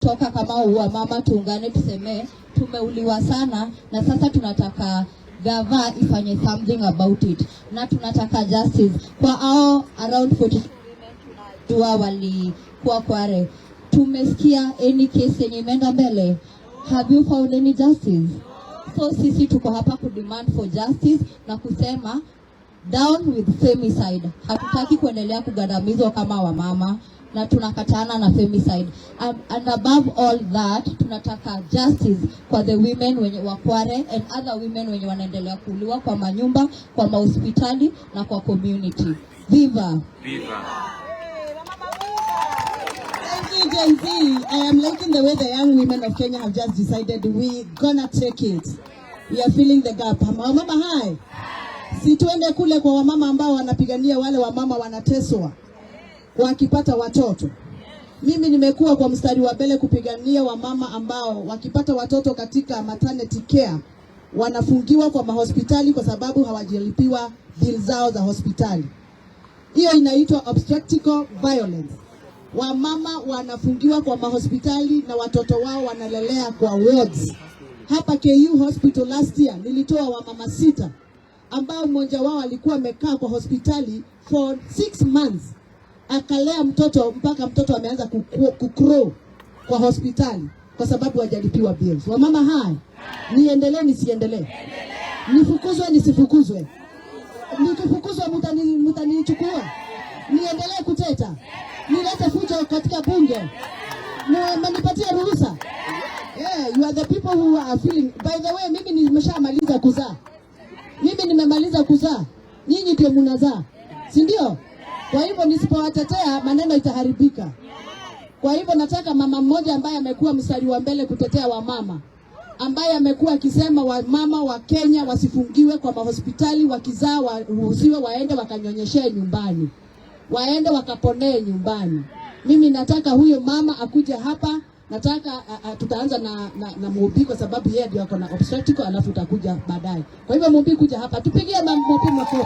Toka kama wamama tuungane, tuseme tumeuliwa sana, na sasa tunataka gava ifanye something about it, na tunataka justice kwa hao around 42 women tunajua walikuwa Kware. Tumesikia any case yenye imeenda mbele? Have you found any justice? So sisi tuko hapa kudemand for justice na kusema down with femicide. Hatutaki kuendelea kugandamizwa kama wamama na tunakatana na femicide. And above all that, tunataka justice kwa the women wenye wa Kware and other women wenye wanaendelea kuuliwa kwa manyumba, kwa mahospitali na kwa community. Viva! Viva! Thank you, Gen Z. I am liking the way the young women of Kenya have just decided we gonna take it. We are filling the gap. Wamama hai. Si tuende kule kwa wamama ambao wanapigania wale wamama wanateswa wakipata watoto. Mimi nimekuwa kwa mstari wa mbele kupigania wamama ambao wakipata watoto katika maternity care wanafungiwa kwa mahospitali kwa sababu hawajalipiwa bill zao za hospitali. Hiyo inaitwa obstetrical violence. Wamama wanafungiwa kwa mahospitali na watoto wao wanalelea kwa wards. Hapa KU Hospital last year nilitoa wamama sita ambao mmoja wao alikuwa amekaa kwa hospitali for 6 months, akalea mtoto mpaka mtoto ameanza kucrawl kwa hospitali kwa sababu hajalipiwa bills. Wamama hai, niendelee nisiendelee? Nifukuzwe nisifukuzwe? Nikifukuzwa mutanichukua? Niendelee kuteta? Nilete fujo katika bunge? Mmenipatia ruhusa? Yeah, you are the people who are feeling. By the way, mimi nimeshamaliza kuzaa. Mimi nimemaliza kuzaa. Nyinyi ndio mnazaa, si ndio? Kwa hivyo nisipowatetea maneno itaharibika. Kwa hivyo nataka mama mmoja ambaye amekuwa mstari wa mbele kutetea wamama, ambaye amekuwa akisema wamama wa Kenya wasifungiwe kwa mahospitali, wakizaa waruhusiwe waende wakanyonyeshee nyumbani, waende wakaponee nyumbani. Mimi nataka huyo mama akuje hapa. Nataka tutaanza na Mumbi kwa sababu yeye ndio ako na obstetrical, alafu utakuja baadaye. Kwa hivyo Mumbi, kuja hapa, tupigie Mumbi makofi.